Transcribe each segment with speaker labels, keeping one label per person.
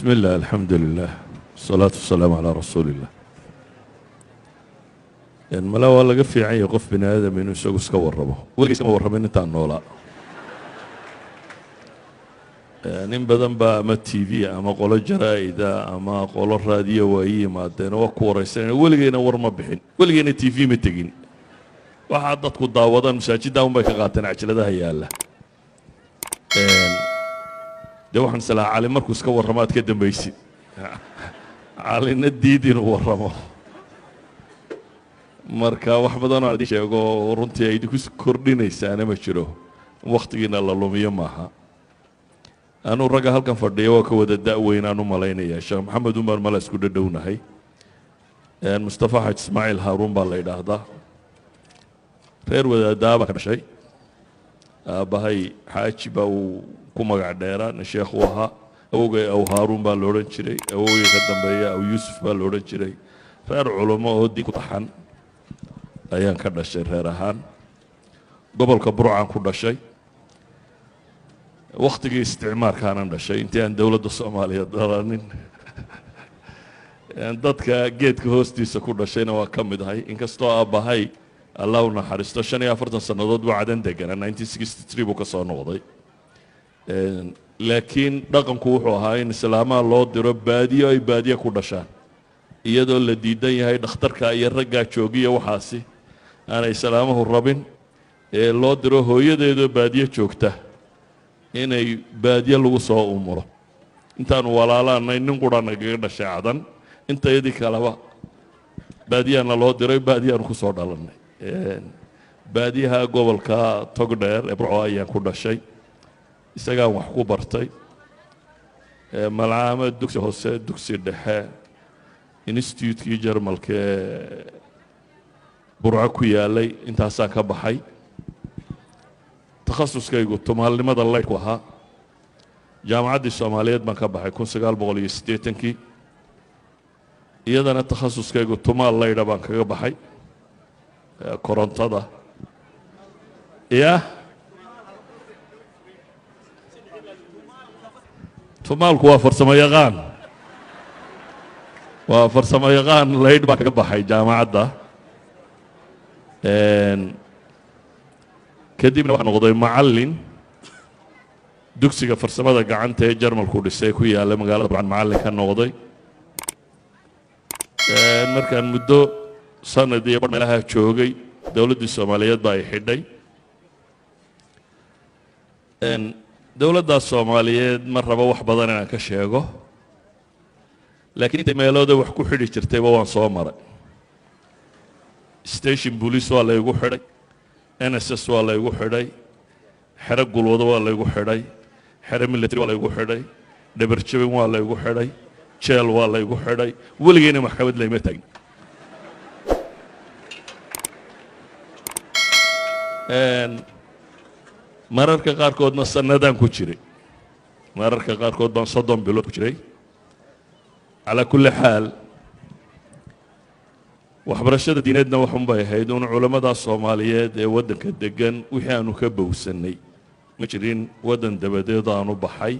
Speaker 1: Bismi illah, alxamdu lilah, wasalaatu wasalaamu calaa rasuuli illah. Mala waa laga fiican yahay qof bini aadam inuu isagu iska warramo. Weligay iskama warramin intaan noolaa. Nin badan baa ama TV ama qolo jaraa-ida ama qolo raadiyo waa ii yimaadeen, waa ku waraysanayna. Weligeyna war ma bixin, weligeyna TV ma tegin. Waxaa dadku daawadaan masaajidda un bay ka qaateen cajaladaha yaalla. Dee waxaan islahaa Cali markuu iska warramo aad ka dambaysid. Calina diid inuu warramo. Marka wax badanoo idin sheego runtii ay idinku kordhinaysaana ma jiro, wakhtigiina la lumiyo maaha. Anuu ragga halkan fadhiya waa ka wada da-weyn aan u malaynaya. Sheekh Maxamed un baan mala isku dhadhownahay. Mustafa Xaaj Ismaaciil Haaruun baa la yidhaahdaa. Reer wadaadaa baan ka dhashay. Aabbahay Xaaji baa uu ku magac dheeraa, nin sheekh uu ahaa. Awogay Aw Haaruun baa la odhan jiray, awogay ka dambeeya Aw Yuusuf baa la odhan jiray. Reer culummo oo diin ku taxan ayaan ka dhashay. Reer ahaan gobolka Burcaan ku dhashay, wakhtigii isticmaarkaanan dhashay, intii aan dowladda Soomaaliya dalanin. Dadka geedka hoostiisa ku dhashayna waa ka mid ahay, inkastoo aabbahay, Allah u naxariisto, 45 sannadood buu Cadan deganaa, 1963 buu ka soo noqday. Laakiin dhaqanku wuxuu ahaa in islaamaha loo diro baadiyo, ay baadiye ku dhashaan, iyadoo la diidan yahay dhakhtarka iyo raggaa joogiya. Waxaasi aanay islaamahu rabin ee loo diro hooyadeedoo baadiye joogta inay baadiye lagu soo umulo. Intaanu walaalaanay nin qura nagaga dhashay Cadan, intayadii kaleba baadiyaana loo diray, baadiyaanu ku soo dhalannay. Baadiyaha gobolka Togdheer ee Burco ayaan ku dhashay, isagaan wax ku bartay malcaamad, dugsi hoose, dugsi dhexe, institutekii Jarmalka ee Burco ku yaalay intaasaan ka baxay. Takhasuskaygu tumaalnimada laydhku ahaa. Jaamacaddii Soomaaliyeed baan ka baxay 1980-kii, iyadana takhasuskaygu tumaal laydha baan kaga baxay, korontada ya. Tumaalku waa farsamo yaqaan, waa farsamo yaqaan. Laydh baan kaga baxay jaamacadda. Kadibna waxaa noqday macallin dugsiga farsamada gacanta ee Jarmalku dhisay ku yaalla magaalada Burcan, macallin ka noqday. Markaan muddo sanad iyo bar meelaha joogay, dowladdii Soomaaliyeed baa ay xidhay. Dowladdaas Soomaaliyeed ma rabo wax badan inaan ka sheego, laakiin intay meelooda wax ku xidhi jirtayba waan soo maray. Station police waa laygu xidhay, NSS waa laygu xidhay, xero gulwado waa laygu xidhay, xero military waa laygu xidhay, dhabarjabin waa laygu xidhay, jeel waa laygu xidhay. Weligeyna maxkamad layma taagin. Mararka qaarkoodna sanadaan ku jiray, mararka qaarkood baan 30 bilood ku jiray. Calaa kulli xaal, waxbarashada diineedna waxun bay ahayd un culammada Soomaaliyeed ee waddanka degan wixii aanu ka bowsannay. Ma jirin waddan dabadeed aanu baxay.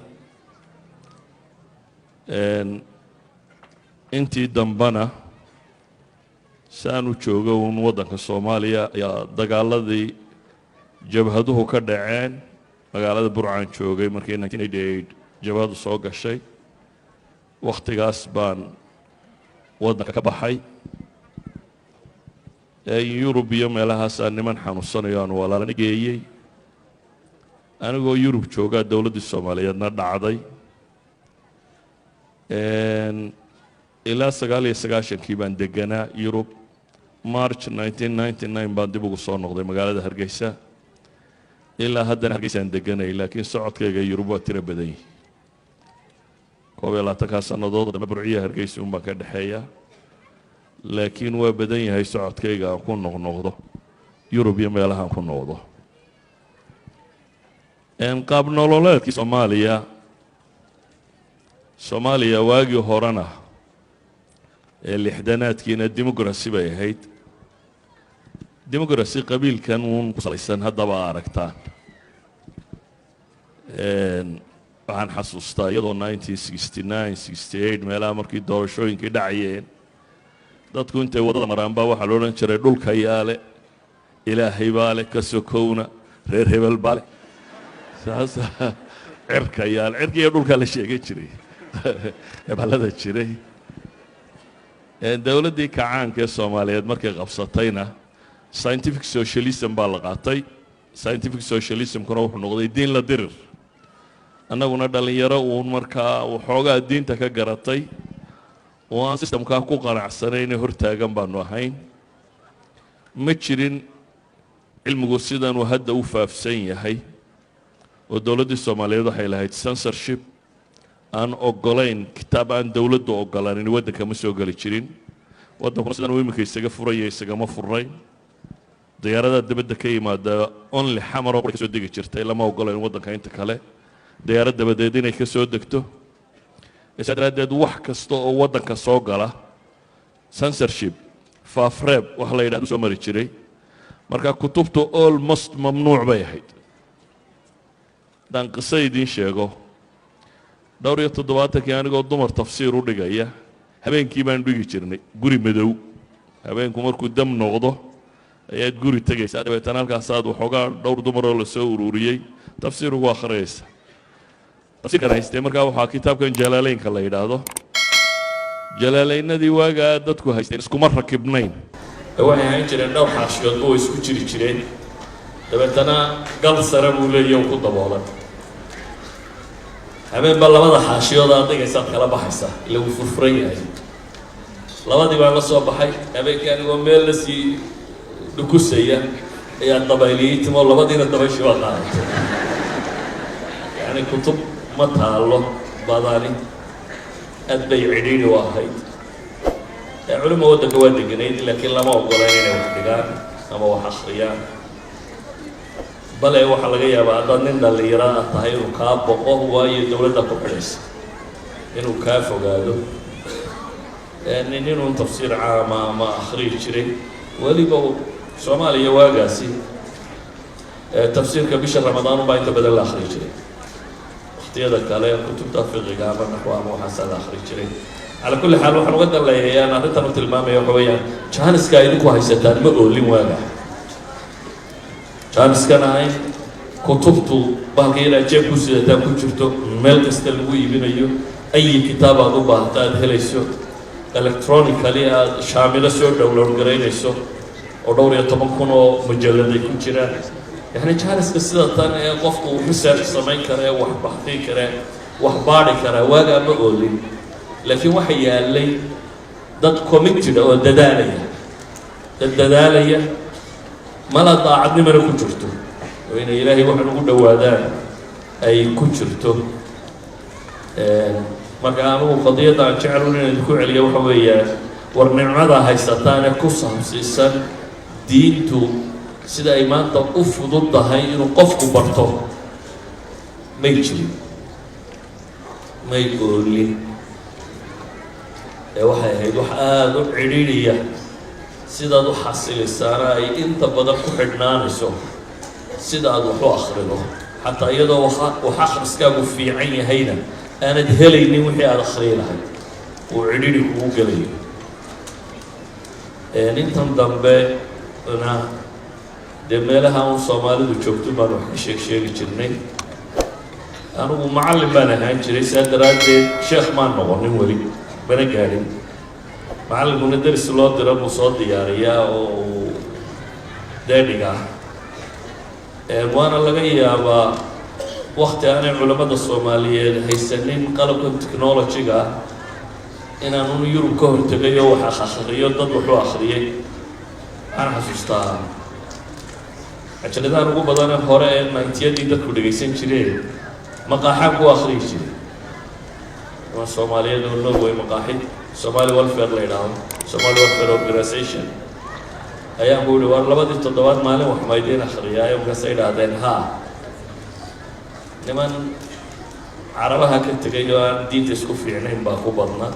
Speaker 1: Intii dambena saanu joogo uun waddanka Soomaaliya ayaa dagaaladii jabhaduhu ka dhaceen. Magaalada Burcaan joogay markii 1988 jabhadu soo gashay. Wakhtigaas baan waddanka ka baxay. Yurub iyo meelahaasaa niman xanuunsanayo aanu walaalana geeyey. Anigoo Yurub joogaa dowladdii Soomaaliyeedna dhacday. Ilaa 99-kii baan deganaa Yurub. March 1999 baan dib ugu soo noqday magaalada Hargeysa. Ilaa haddana Hargeysaan deganay, laakiin socodkayga Yurub waa tiro badan yihi. 21-kaa sannadood dambe Burciya Hargeysa un baan ka dhexeeya, laakiin waa badan yahay socodkayga aan ku noqnoqdo Yurub iyo meelahaan ku noqdo. Qaab nololeedkii Soomaaliya waagii horena ee lixdanaadkiina democracy bay ahayd, democracy qabiilkan uun ku salaysan. Haddaba aragtaan, Waxaan xasuustaa iyadoo 1969, 68 meelaha markii doorashooyinkii dhacayeen, dadku intay waddada maraan baa waxaa la odhan jiray, "Dhulka yaale, Ilaahay baa le, ka sokowna reer hebel baa le, saasa cirka yaale." Cirka iyo dhulkaa la sheegan jiray, hebelada jiray. Dowladdii kacaanka ee Soomaaliyeed markay qabsatayna, scientific socialism baa la qaatay. Scientific socialismkuna wuxuu noqday diin la dirir. Annaguna dhallinyaro uun markaa waxoogaa diinta ka garatay oo aan systemkaa ku qanacsanayne hortaagan baanu ahayn. Ma jirin cilmigu sidanuu hadda u faafsan yahay, oo dowladdii Soomaaliyeed waxay lahayd censorship aan ogolayn. Kitaab aan dowladdu ogolaanin waddanka ma soo geli jirin. Waddankuna sidan uu iminka isaga furaya isagama furnayn. Diyaaradaha dibadda ka yimaada only Xamaroo ka soo degi jirtay. Lama ogolayn waddanka inta kale diyaarad dabadeed inay ka soo degto. Saa daraaddeed wax kasta oo waddanka soo gala censorship, faafreeb wax la yidhahdo, soo mari jiray. Marka kutubtu almost mamnuuc bay ahayd. Haddaan qiso idiin sheego, dhowr iyo toddobaatankii anigoo dumar tafsiir u dhigaya, habeenkii baan dhigi jirnay guri madow. Habeenku markuu dam noqdo ayaad guri tegaysaa, dabeetana halkaasaad waxoogaa dhowr dumaroo lasoo ururiyey tafsiir ugu akhriyaysa. Tafsiirkan haystee markaa waxaa kitaabkan Jalaaleynka la yidhaahdo. Jalaaleynadii waagaa dadku haysteen iskuma rakibnayn, ee waxay ahaan jireen dhowr xaashiyoodba way isku jiri jireen. Dabeetana gal sare buu leeyahy ku daboolan. Habeen baa labada xaashiyood aad dhigaysaad kala baxaysaa, ila wuu furfuran yahay. Labadii baan la soo baxay habeenkii, anigoo meel lasii dhukusaya ayaa dabayliyey timo, labadiina dabayshii baa qaadatay. Yacni kutub ma taalo badani, aad bay cidhiidhi u ahayd. Culima waddanka waa deganayd, laakiin lama ogolayn inay wax dhigaan ama wax akhriyaan. Bale waxaa laga yaabaa haddaad nin dhallinyaro ah tahay inuu kaa boqo, waayo dowladda ku xidhaysa inuu kaa fogaado. Nin inuu tafsiir caama ama akhriyi jiray weliba Soomaaliya waagaasi tafsiirka bisha Ramadaan unbaa inta badan la akhriyi jiray. Waqtiyada kale kutubta fiqiga ama naxwa ama waxaasaa la akhri jiray. Calaa kulli xaal, waxaan uga danleeyay aan arrintan u tilmaamaya waxa weeyaan, jaaniska idinku haysataan ma oolin waaga. Jaaniskana in kutubtu bahalka inaad jeeb ku sidataan ku jirto, meel kasta lagu iibinayo, ayi kitaab aad u baahata aada helayso, electronically aada Shaamilo soo download garaynayso oo dhowr iyo toban kun oo mujalad ay ku jiraan. Yacni jaaniska sida tan ee qofku uu research samayn kara ee wax baxdi kare, wax baadhi karaa, waagaa ma oolin. Laakiin waxa yaalay dad committed oo dadaalaya, dad dadaalaya, mala daacadnimana ku jirto oo inay Ilaahay waxan ugu dhowaadaan ay ku jirto. Marka anigu qadiyadda aan jecel inaan idinku celiyo waxa weeyaan, war nicmada haysataane ku saabsiisan diintu sida ay maanta u fudud tahay inuu qofku barto may jirin, may oolin, ee waxay ahayd wax aada u cidhiidhiya. Sidaad u xasilisaana ay inta badan ku xidhnaanayso sida aad wax u akhrido. Xataa iyadoo wax akhriskaagu fiican yahayna, aanad helaynin wixii aada akhriyi lahayd, uu cidhiidhi kugu gelayo. Intan dambe na dee meelaha un Soomaalidu joogto baan wax ka sheeg sheegi jirnay. Anigu macallin baan ahaan jiray, saa daraaddeed sheekh maan noqonin, weli mana gaadhin. Macallinkuna deris loo diro buu soo diyaariyaa oo uu deedhigaa. Waana laga yaabaa wakti aanay culammada Soomaaliyeed haysanin qalabkan technology-ga ah inaan un Yurub ka hortegay oo wax akhriyo, dad waxu akhriyay. Waxaan xasuustaa cajaladahan ugu badane hore ee 90-yadii dadku dhegaysan jireen maqaaxaan ku akhriyi jiray. Niman Soomaaliyeed oo Norway maqaaxid Somali Welfare la yidhaahdo, Somali Welfare Organization, ayaan ku yihi, "War labadii toddobaad maalin wax maydiin akhriyaayo?" Markaasay idhaahdeen, "Haa." Niman Carabaha ka tegay oo aan diinta isku fiicnayn baa ku badnaa.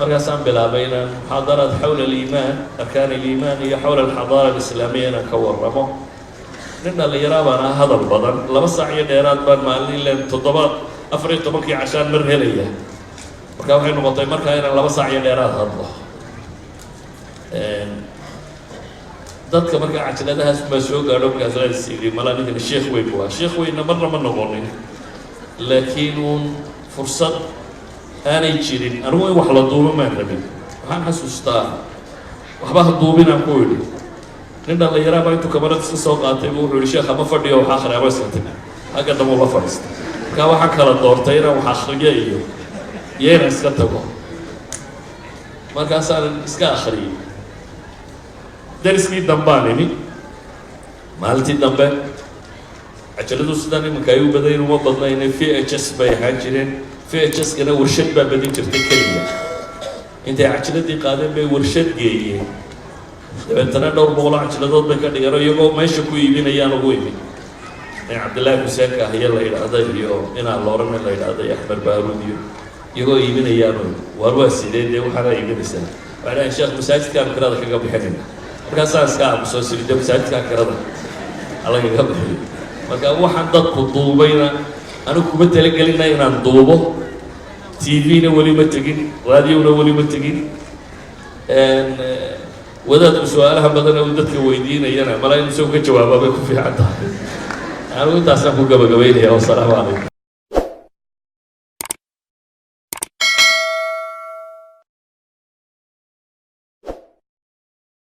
Speaker 1: Markaasaan bilaabay inaan muxaadaraad xawla aliimaan, arkaan aliimaan iyo xawla alxadaara alislaamiya inaan ka warramo. Nin dhallinyaraa baan ah, hadal badan. 2 saac iyo dheeraad baan maalin ilen toddobaad 14-kii cashaan mar helaya. Marka waxay noqotay markaa inaan 2 saac iyo dheeraad hadlo dadka. Markaa cajaladahaas baa soo gaadho. Markaas la is yidhi, malaa ninkani sheekh weyn bu ahaa. Sheekh weynna marna ma noqonin, laakiin uun fursad aanay jirin. Anigu in wax la duubo maan rabin. Waxaan xasuustaa, waxba ha duubinaan ku idhi. Nin dhallinyaraa baa intuu kamarad iska soo qaatay buu wuxuu yihi, "Sheekh, ama fadhiyo wax akhri ama iska tag." Xagga dambe ula fadhiista. Markaa waxaan kala doortay inaan wax akhriyo iyo inaan iska tago. Markaasaan iska akhriyey. Dariskii dambaan imi maalintii dambe. Cajaladu sidaan iminka ay u badayn uma badnayne, VHS bay ahaan jireen. VHS-kana warshad baa badin jirtay keliya. Intay cajaladii qaadeen bay warshad geeyeen. Dabeetana dhowr boqoloo cajiladood bay ka dhigeen oo iyagoo meesha ku iibinayaan ugu imi. In Cabdillaahi Xuseenka ahiyo la yidhaahda iyo inaan Loorane la yidhaahda iyo Axmed Baaruud iyo iyagoo iibinayaan. Waar, waa sidee dee waxaana iibinaysaa? Waxay dhahayn, "Sheekh, masaajidkaan kirada kaga bixinayna." Markaasaan iska aamusoo siri, dee masaajidkaan kirada alagaga bixiyo. Marka waxaan dadku duubayna anigu kuma talagelina inaan duubo. TV-na weli ma tegin, raadiona weli ma tegin. Wadaadku su-aalaha badan uu dadka weydiinayana malaa in isagu ka jawaaba bay ku fiican tahay. Anigu intaasaan ku gabagabaynaya. Wasalaamu calaykum.